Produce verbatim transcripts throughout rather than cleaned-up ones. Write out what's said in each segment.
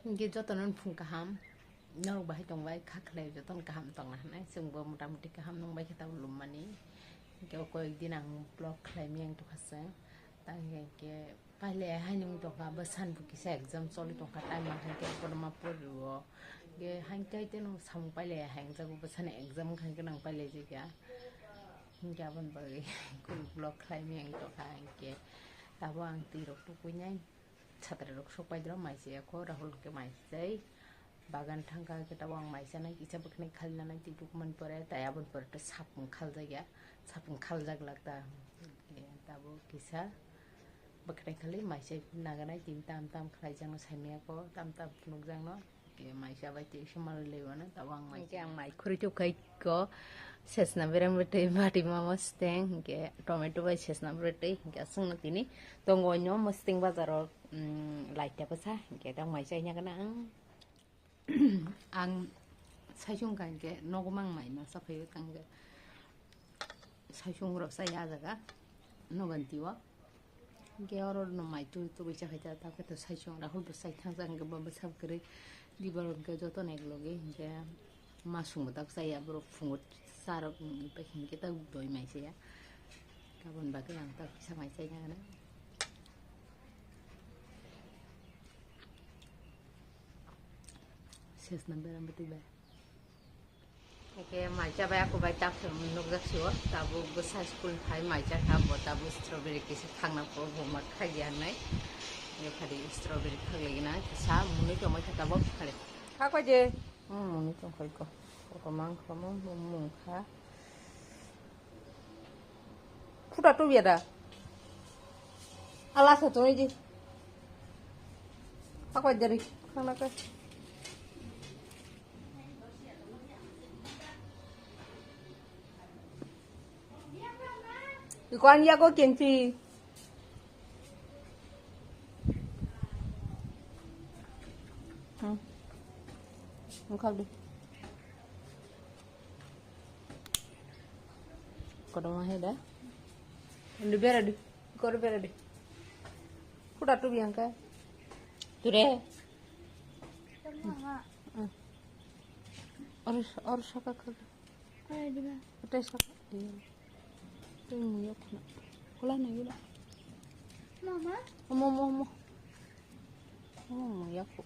Hingke jotono phung kaham, norok bahai tongbai, kha khlai jotono kaham tongna hinwi, chwngbo mota moti kaham nung bai khe tabuk lummani. Hingke o koyek din ang vlog khlai miyang tongkha chwng, tang hingke pailai hai nung tongkha, bwsani bo kisa exam choli tongkha, time mangkha hingke kotorma pori o, hingke hainte hainte no samung pailai hai wngjago, bwsani exam wngkha hingke nang pailai jikya, hingke aboni bagwi vlog khlai miyang tongkha hingke tabuk ang twi rok tukuinai. Satri rok sok pai dro mai se ya ko Rahul ke mai se bagan thangka ke tabo ang mai sanai kisa bwkhnai khali nanai twi duk man pore tai aboni pore to sapung khaljak ya sapung khaljak lak ta tabo kisa bwkhnai khali mai se naganai tin tam tam khlai jang no sai maya ko tam tam phunuk jang no ke mai sa bai twi se mal le wano tabo ang mai. Hingke ang mai khuri tuk khai ko sesna berem betwi bati mama steng hingke tomato bai sesna betwi hingke aswk no tini tongo no mosting bazar o. Lai tepasa hingke tang mai chai nang ang. Ang saisung ka hingke nogo mang mai ma sa phaio tang hingke saisung rok chai a jaga noganti o hingke oro no mai tui tubui cha khai ta ta khe to saisung Rahul bo chai thang jang hingke bo bwsa kwrwi diba rok hingke joto no ek logi hingke. Masung bo tak chaya borok phungo charok wngwi pai hinkhe tak doi mai chaya. Aboni bagwi ang tak kisa mai chai nangna. Sesna beram bwtwi bai. Eke mai chabai ako bai tak nukjak sio tabuk bwsa school phai mai chakha bo tabuk strawberry kisa thangna pho bo ma khagya nai. Yo khadi strawberry khaglai na kisa mwnwi tongmai kha tabuk khadi. Khakwa je. Hmm, mwnwi tongkha iko. Kotorma wngkha mo, mo, mo wngkha. Phuta tubiya da. Ala sa tongwi di. Hakwa jari, khana ka. Iko an yago kengsi. Hmm. Wngkha di. Kotorma hai da. Undi bera di. Kor bera di. Phuta tubiya hwnkhe. Ture. Hmm. Or, or saka kha. Atai saka. Iya. Tei muya khuna. Khula na gila. Mama. Omo, omo, omo. Omo muya khu.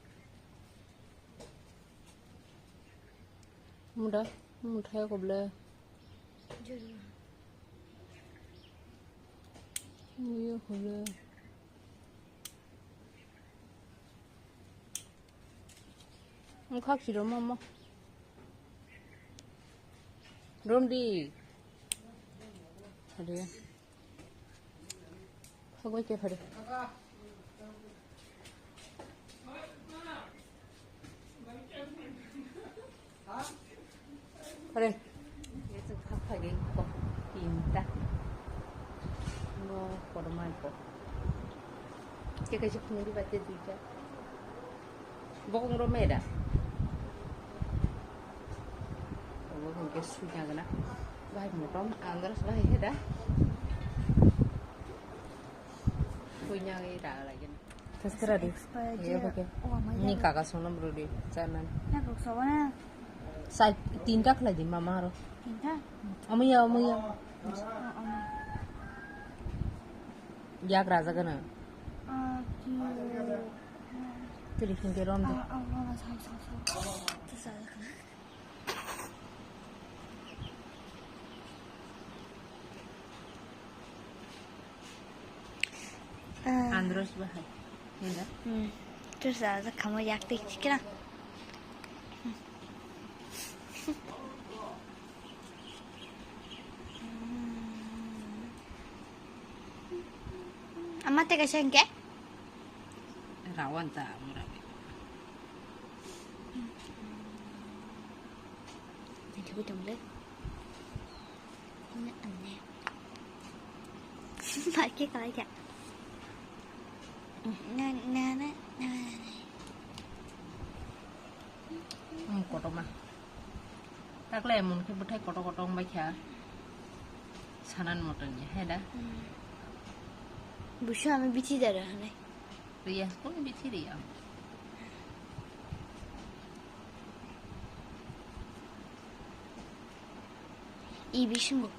Muda, muthai ko ble. Muya ko ble. Wngkhak si rwma mo. Romdi. Ade. Khagoi ke phare. Phare. Ye chwng khak phagwi ko tinta. No kotorma ko. Ke kaisa phunukdi ba te duita. Bokong rw meda. Obo hwnkhe suina gana. Bahai motom andros bahai he da. Suina gwi ra lagi na. Tesra di. Expired. Ye je. Oke. Oh, amai. Ni kaka sono brodi chanan. Na bok sawana. Sai tinta khlai di mama aro. Tinta? Amuya, amuya. Ah, ah. Yak raja gana. Ah, ki. Tiri kinti rom di. Ah, ah, ah, sam, sam, sam. Tu sa. Ah. Andros bahai. Nila. Hmm. Tu sa, sa kamo yak tik chikra. Ama te kaisa hingke? Rawan ta mura. Nanti gue dong le. Ini aneh. Pakai kau aja. Na na na na. Hmm, kotorma. Takle emon khe bwthai kotor kotor wng bai kha. Sanan moton ya, he da? Hmm. Busu ami bithi dara hane. Riya, kono bithi riya. I bisingo.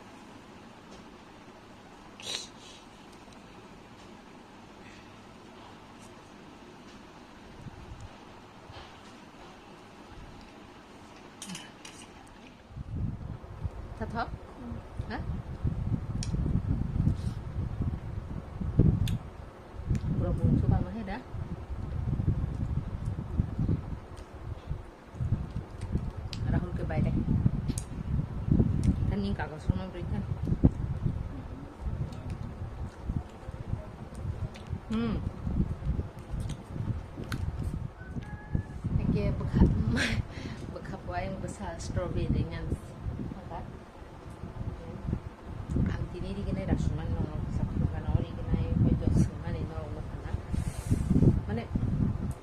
Tathok? Ha? Pura bungsu bangma hai da. Rahul ke bai de. Kan ning kago sono beri kan. Hmm. Oke, bwkha, bwkha buai bwsa strawberry ngan. Ang tini riginai rasumani nong nong kisa phunukgana o riginai hoi jok sungmani norok nukha na. Mane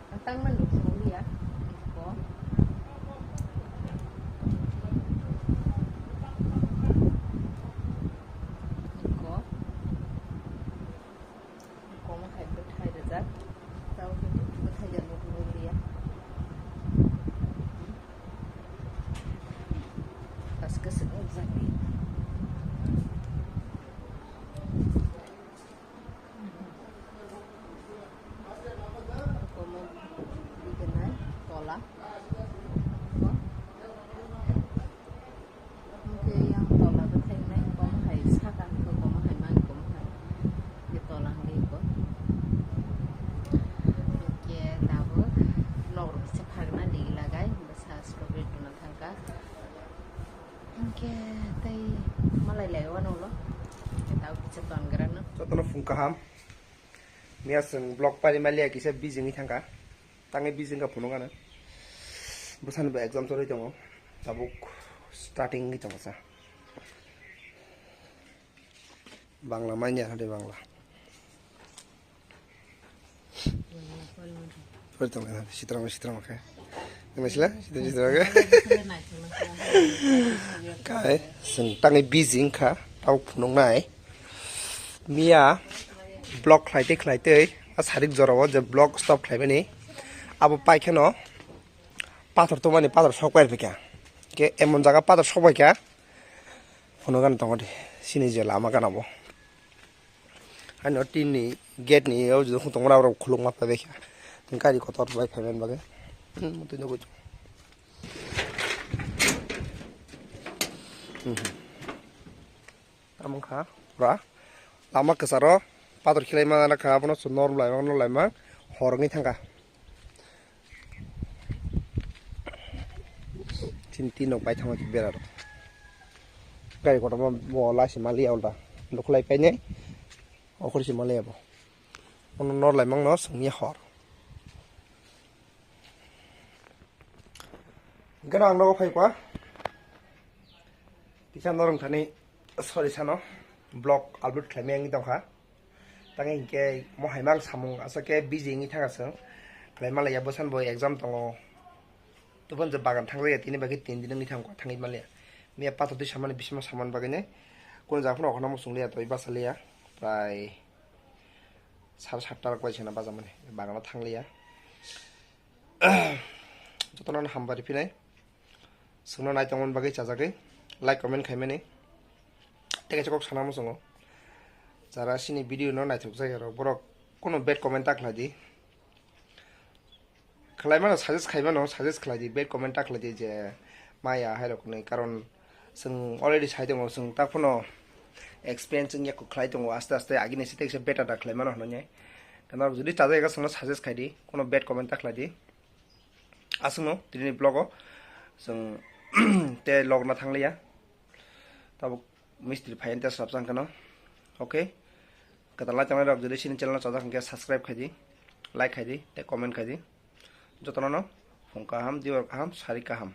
ang tangmani rok phunukliya. Ko. Ko. Komo hai bwthai rijak. Tao khe bwthai ya nuk nuk liya. Pas kwswk nukjak ni. Komo bikinai tola. Hwnkhe yang tola bwthainai kom hai saka hwnkhe kom hai mang kom hai. Hwnkhe tola hwnkhe iko. Hwnkhe tabuk nok rok se phagna ligi lagai bwsa strawberry tuna thangkha. Hwnkhe tei malai lai wano ulo. Hwnkhe tabuk kisa tongra no. Jotono phung kaham. Miya chwng vlog pari maliya kisa busy wngwi thangkha. Tangwi busy wngkha phunuk ano. Bwsani bo exam chorwi tongo. Tabuk starting wngwi tongo sa. Bangla manya hade Bangla. Pori tong kha, sitrang sitrang khe. Nang sila, sitrang sitrang khe. Kai, chwng tangwi busy wngkha, tabuk phunuknai. Miya vlog khlai tei khlai tei, a sarik jorao je vlog stop khlaimani. Abo paikheno pathor tongmani pathor sok pai rwkha. Ke emon jaga pathor sok pai kha. Phunukgana tongo de, sini je lama gana bo. Haino tinni gate ni o jora khung tongmani aborok khulukma paibaikha. Gari kotor bai phaiman bagwi. Hmm, twi nugwi tongo. Hmm. Tamo wngkha pura lama kwcharo pathor khilaima nana kha, abono chwng norok laimang norok laimang hor wngwi thangkha. Chini twi nok bai thangma khe bera rok. Gari kotorma bo lai se maliya ulta. Lukulai painai. Okhor se maliya bo. Ono nor lai mangno songya hor. Gana ang nogo phai kwa. Kisa norong thani sorry sano. Vlog upload khlaimaya wngwi tongkha. Tangwi hinkhe mo hai mang samung aswk khe busy wngwi thangkha chwng. Khlai malaiya bwsano bo exam tongo. Tubun je bagan thangjakya tini bagwi tin din wngwi thangkha thangwi malaiya. Miya pathor twi samani bisima samani bagwino kunu jaga phano okhorno muchungliya twi bachaliya. Prai sare satta rok bai sena bajamani bagano thangliya. Jotono hambai riphinai. Chwngno naitongmani bagwi chajagwi like comment khaimani. Tei kaisa kok sana muchungo. Jara chini video no naithok jagwi rok borok kunu bad comment ta khlai di. Khlai mano suggest khai mano suggest khlai di bad comment ta khlai di je maya hai rok ni karon chwng already sai tongo chwng ta phano experience wngya kok khlai tongo aste aste agini site kisa better da khlai mano hwnwi. Norok jodi chajagwi chwngno suggest khai di kunu bad comment ta khlai di. Aswkno tini vlog o chwng tei log na thangliya. Tabuk mistri phai tei swrapsa hwnkhe no. Okay. Kwtal lai tongnai rok jodi chini channel no chajak hwnkhe subscribe khai di, like khai di tei comment khai di. Jotono no phung kaham, dibar kaham, sari kaham.